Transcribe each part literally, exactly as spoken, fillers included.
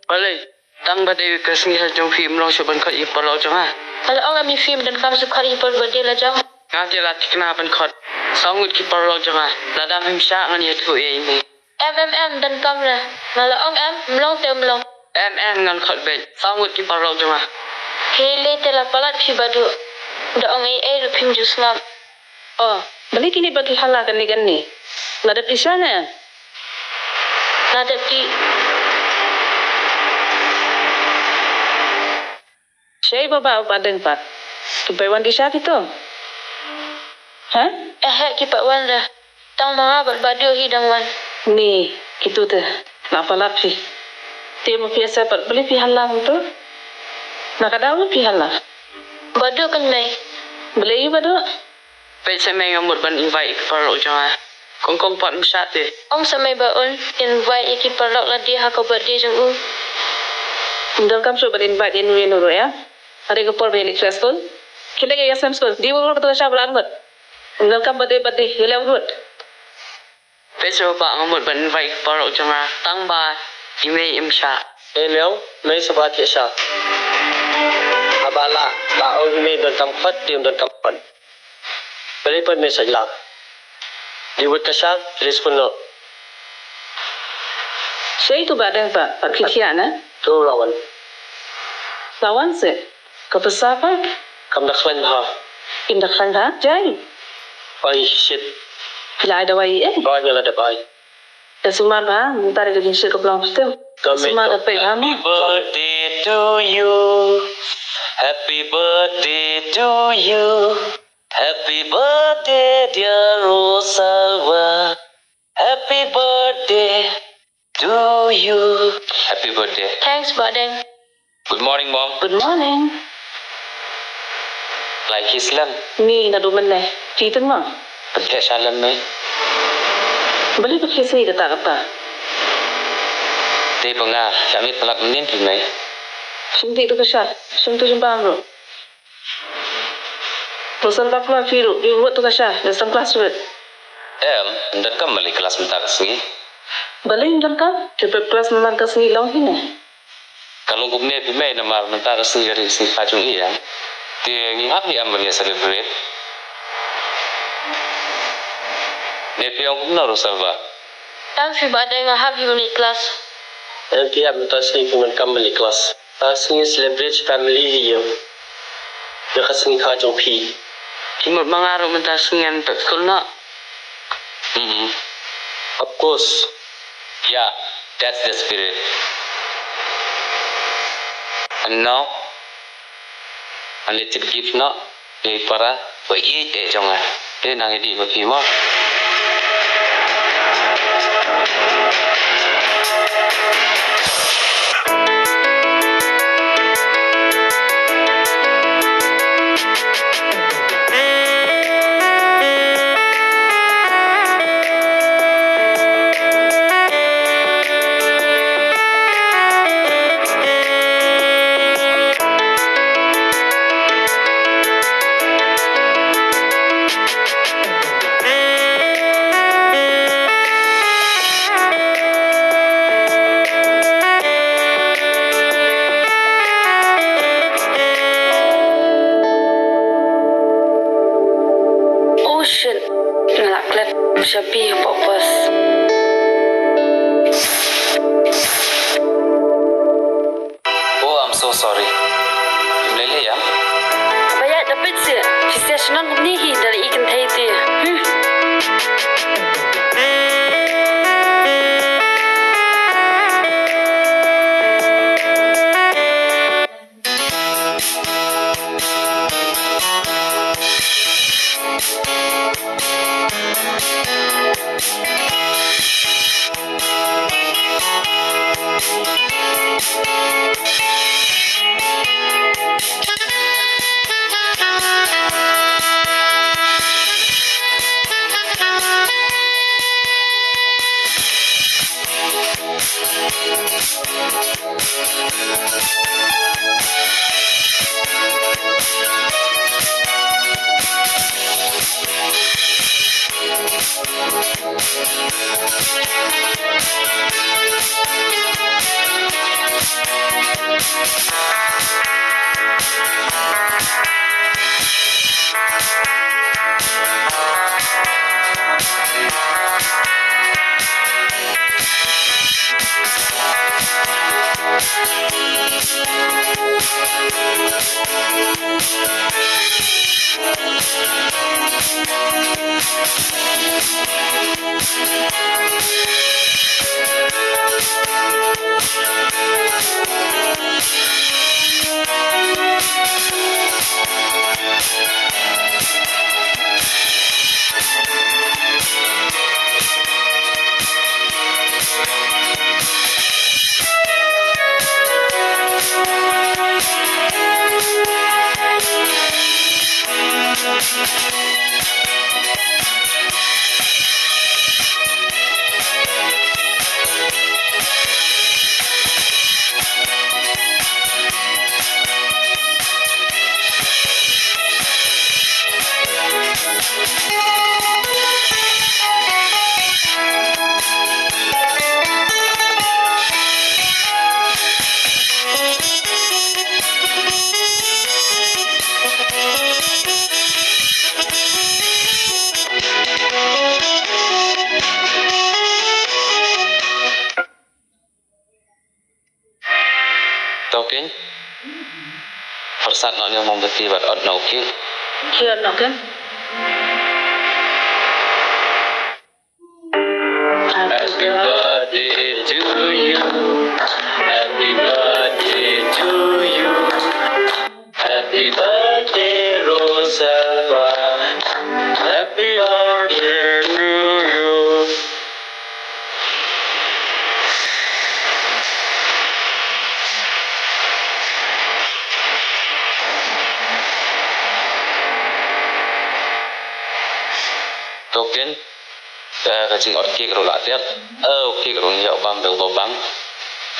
Balei? Tang ba dei ka sngi ha jong phi, ym long shuh ban khot ïa ki paralok jong nga? Nga la ong em ïa phi ym donkam shuh khot ïa ki paralok ba dei la jong. Nga te la thikna ban khot. Saw ngut ki paralok jong nga. Lada phim shah ngan ïathuh ïa i mei. Em em em, donkam re. Nga la ong em, ym long te ym long. Em em, ngan khot beit. Saw ngut ki paralok jong nga? Hei, lei te la palat phi Baduh. Da ong ei ei ruh phim ju sngap. Oh, balei kine ba ki hala kane kane? La dep dih sha ne? La dep dih. Shei baba u Bah Deng pat. Ki poi wan dih sha kito? Ha? Eh, eh, ki pat wan re. Tang ma nga bad Baduh hi dang wan. Ni, kito te. La palat phi. Te ma phi asa pat balei phi hala kumto? Na ka daw phi hala? Baduh kan mei. Balei Baduh? Peit sa mei, nga mut ban invite ïa ki paralok jong nga. Kong kong pat ym shah te. Ong sa mei ba un invite ïa ki paralok lade ha ka birthday jong u. Ym donkam shuh ban invite ïa uno uno ruh ïa. Hynrei ka por ba ïaleit sha skul. Khie leit ïa ïashem skul. Dei u ruh ba to sha ba la ngut. Ym donkam birthday birthday, ïaleh u ruh. Peit sha ba nga mut ban invite ki paralok jong nga tang ba i mei im shah. Ei Liang, mei sha ba thiah sha. Haba la, la ong i mei donkam khot, te ym donkam khot. Balei pat mei sha la? Dei wut ka sha, respond noh. Shei tu Bah Deng pat, pat khie khia na? Tu la wan. La wan se. Ka pisa ka? Kam da khlaiñ bha. Im da khlaiñ bha? Jai. Oi, shit. Phi la ai dawai eh? Oi, nga la dep ai. Da sumar bha, mynta da ka jingshit ka plang phi te. Ka sumar da peit bha mo. Happy birthday to you. Happy birthday to you. Happy birthday, dear Rosalba. Happy birthday to you. Happy birthday. Thanks, Bah Deng. Good morning, Mom. Good morning. Lai khie slem? Ni, naduh mynne. Khie teng mo? Pyntheh sha lem mei. Balei phi khie sngi kata kata? Te ba nga, sha mei palat mynnin phi mei. Shim ti tu ka sha, shim tu shim bam ruh. Rosalba, khlem phi ruh, phi ruh tu ka sha, ïa sdang klas ruh. Em, ym donkam ban leit klas mynta ka sngi. Balei ym donkam? Te pep klas mynta ka sngi long hi ne. Ka long kumne phi mei namar mynta ka sngi ka dei ka sngi kha jong i em. Te ngi hap hi em ban ïa celebrate. Ne phi ong kumno Rosalba? Em phi Bah Deng, nga hap hi ban leit klas. Em phi hap mynta ka sngi, phi ym donkam ban leit klas. Ka sngi celebrate family hi ïa. Ïa ka sngi kha jong phi. Phi mut ma nga ruh mynta ka sngi ngan pep skul noh. Mm-hmm. Of course. Yeah, that's the spirit. And now, a little gift noh. Ïa i para ba ïeit eh jong nga. Te nang ïa dih ma phi mo. Oh shit, nga la klet shabi hapoh bus. Oh, I'm so sorry. Ym lei lei ïa. Haba ïaid da peit seh, shisha shnong kumne hi da la i kynthei te. Hmm. To keiñ. Pyrsad noh ïa u mombati bad ot noh u cake. Ki ot noh keiñ. Happy birthday to you. Happy birthday to you. Happy birthday, Rosa. Happy birthday to you. To keiñ, eh, ka jingot cake ruh la tiak. Eh, u cake ruh ngi ïoh bam da u Babang.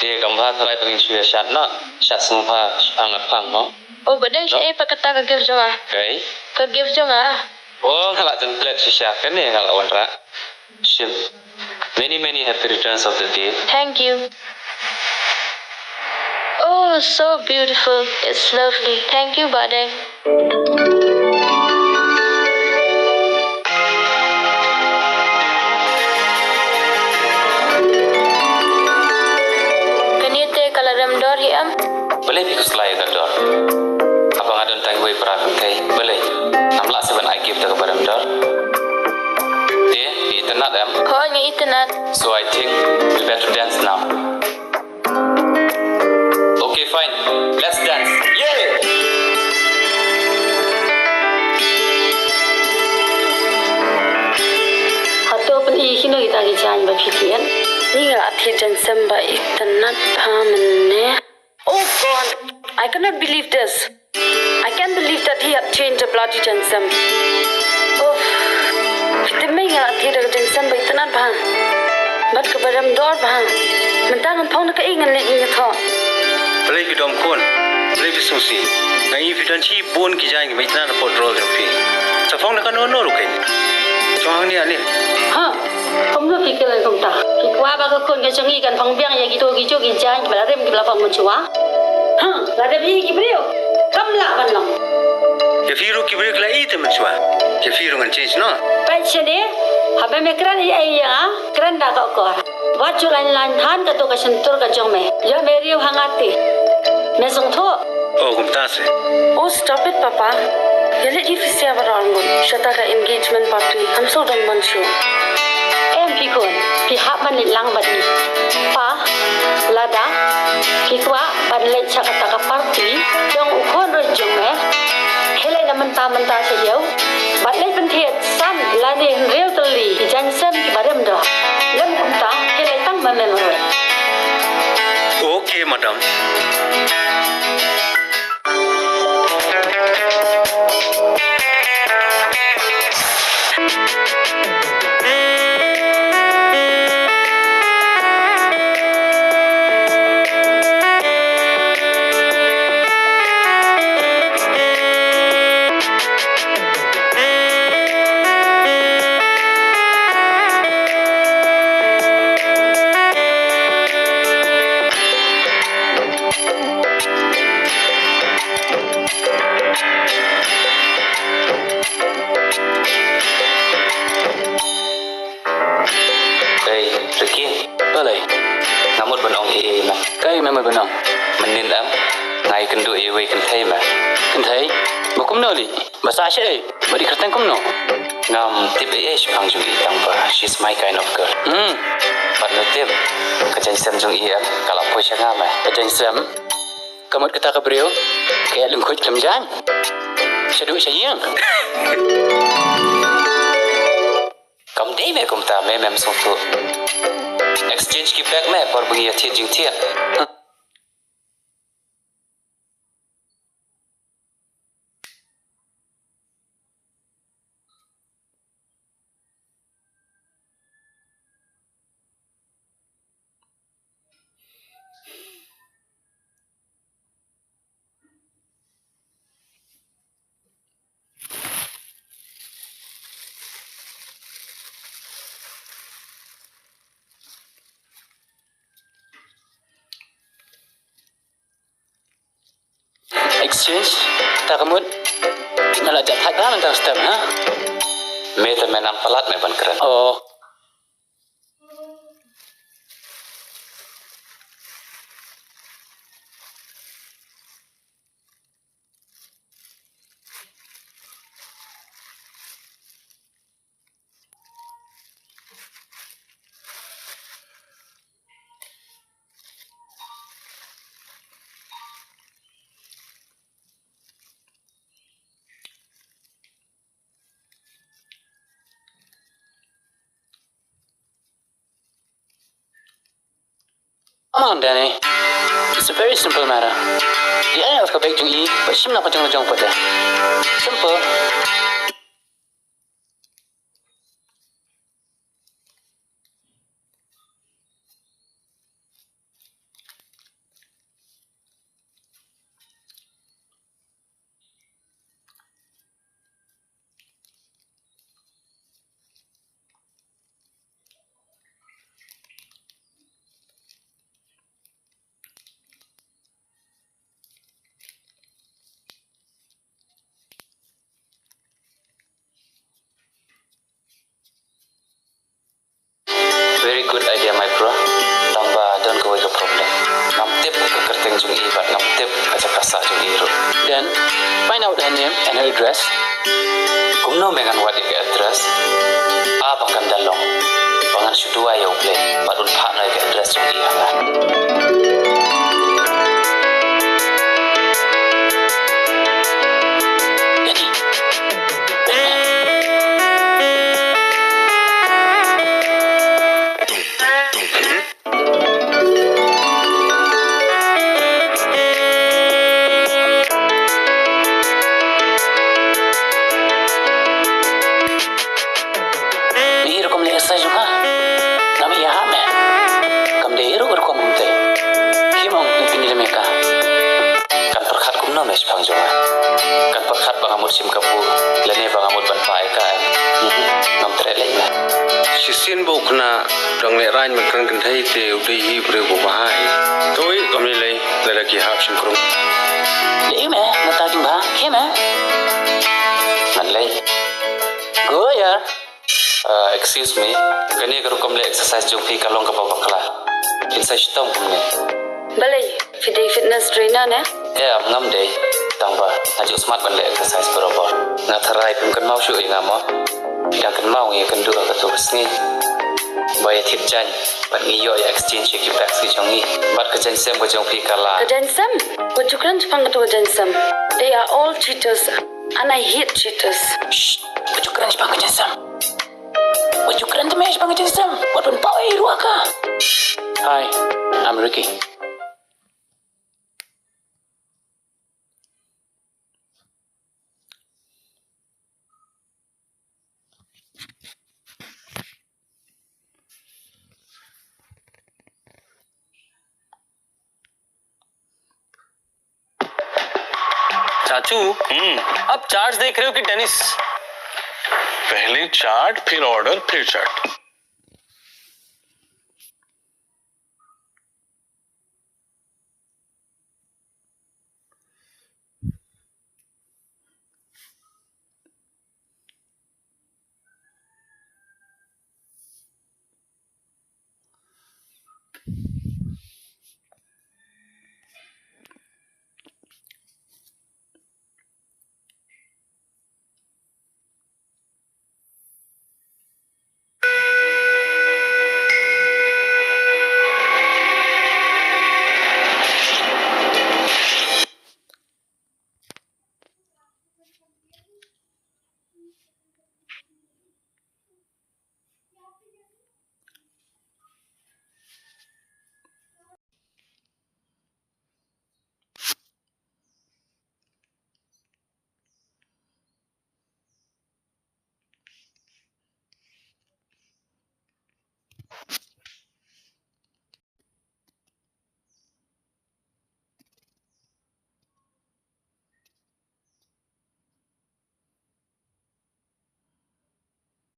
Te kam bha tharai ba ngin shu ïa shad noh, shad sngewbha, angad phang mo. Oh, ba dei shaei pat kata ka gift jong nga? Kaei? Ka gift jong nga. Oh, nga la jan plet shisha, kane nga la wanrah. Shim. Many, many happy returns of the day. Thank you. Oh, so beautiful. It's lovely. Thank you, Bah Deng. Kane te ka la rem dor hi em? Balei phi khuslai ïa ka dor? Haba nga don tang iwei para kynthei. Balei? Ngam lah seh ban ai gift da kaba rem dor. Te, phi itynnad em? Hooid, nga itynnad. So I think we better dance now. Okay, fine. Let's dance. Yay! Hato pyni kino kita ki jaiñ ba phi thied? Ni nga la thied jaiñsem ba itynnad bha mynne. Oh God, I cannot believe this. I can't believe that he had changed the bloody jaiñsem. Oh, phi tip me nga la thied da ka jaiñsem ba itynnad bha bad kaba rem dor bha. Mynta ngan phong da kaei ngan leit ïathoh? Balei phi dom khun? Balei phi sngewsih? Nga i phi don shibun ki jaiñ kiba itynnad hapoh drawer jong phi. Sa phong da kano kano ruh keiñ. Jong hangne hangne. Ha. Kumno phi kren kumta? Phi kwah ba ka khun ka jong ngi kan phong biang ïa kito kijuh ki jaiñ kiba la rim kiba la phong mynshuwa? Ha, lada phi i ki briew, kam lah ban long. Ïa phi ruh ki briew ki la i te mynshuwa. Ïa phi ruh ngan change noh. Peit shane, haba me kren ïa ei ïa nga, kren da ka akor. Wat ju lain lain than kato ka shyntur ka jong me. Ïoh me riew ha nga te. Me sngewthuh? Oh, kumta se. Oh, stop it, Papa. Ïa leit hi phi sha baroh arngut. Shata ka engagement party. Ngam sngewdon ban shu. Em phi khun, phi hap ban leit lang bad ngi. Pa, lada phi kwah ban leit sha kata ka party jong u khun ruh jong me, khie leit na mynta mynta sha ïew. Bad leit pynthied san lane hynriew tylli ki jaiñsem kiba rem dor. Lem kumta, khie leit tang ma me marwei. Okay, madam. Ba nang mynnin em, nga ïakynduh ïa iwei kynthei me. Kynthei? Ba kumno lei? Ba sah shaei? Ba dei kyrteng kumno? Ngam tip ei ei shaphang jong i, tangba she's my kind of girl. Hmm. Bad me tip, ka jaiñsem jong i em, ka la poi sha nga me. Ka jaiñsem? Ka mut kata ka briew ka ïaid lyngkhuid khlem jaiñ. Sha duh sha ïing. Kam dei me kumta, me mem sngewthuh. Exchange ki bag me por ba ngi ïathied jingthied. Exchange? Ta ka mut nga la jah thait bha mynta step, ha? Me te me nang palat me ban kren. Oh. Come on, Danny. It's a very simple matter. Ïa ai ka bag jong i, bad shim na ka jong la jong pat de. Simple. Very good idea, my bro. Tangba don kawei ka problem. Ngam tip ka kyrteng jong i bad ngam tip ka jaka sah jong i ruh. Then, find out her name and her address. Kumno me ngan wad ïa ka address? A ba kan da long ba ngan shu duwai ïa U Blei bad un phah noh ïa ka address jong i ha nga. Daddy. Ni rukom leh exercise jong ka. Ngam ïa ha me. Kam dei ruh rukom kumte. Kim ong ni pynlem ïa ka. Kan pyrkhat kumno me shaphang jong nga? Kan pyrkhat ba nga mut shim kabu lane ba nga mut ban pah ïa ka, eh? Mhm. Ngam treh leh me. Shisien ba u khynnah dang lehraiñ ban kren kynthei te u dei hi briew ba bha hi. To i kam lei lei lada ki hap shynkrung. Lei me, nata jingbha, khie me. Ngan lei. Go ya. Uh, excuse me, kane ka rukom leh exercise jong phi ka long kaba bakla. Phin sa shitom kumne. Balei, phi dei fitness trainer ne? Em, ngam dei. Tangba nga ju smat ban leh exercise barabor. Nga tharai phim kynmaw shuh ïa nga mo. Phi dang kynmaw ngi ïakynduh ha kato ka sngi ba ïathied jaiñ bad ngi ïoh ïa exchange ïa ki bags ki jong ngi bad ka jaiñsem ka jong phi ka la. Ka jaiñsem? Wat ju kren shaphang kato ka jaiñsem. They are all cheaters and I hate cheaters. Shh, wat ju kren shaphang ka jaiñsem. Wat ju kren te me shaphang ka jaiñsem. Wat pynpaw ei ruh ha ka. Hi, I'm Ricky. चाचू, हम्म। आप चार्ट देख रहे हो कि टेनिस? पहले चार्ट, फिर ऑर्डर, फिर चार्ट।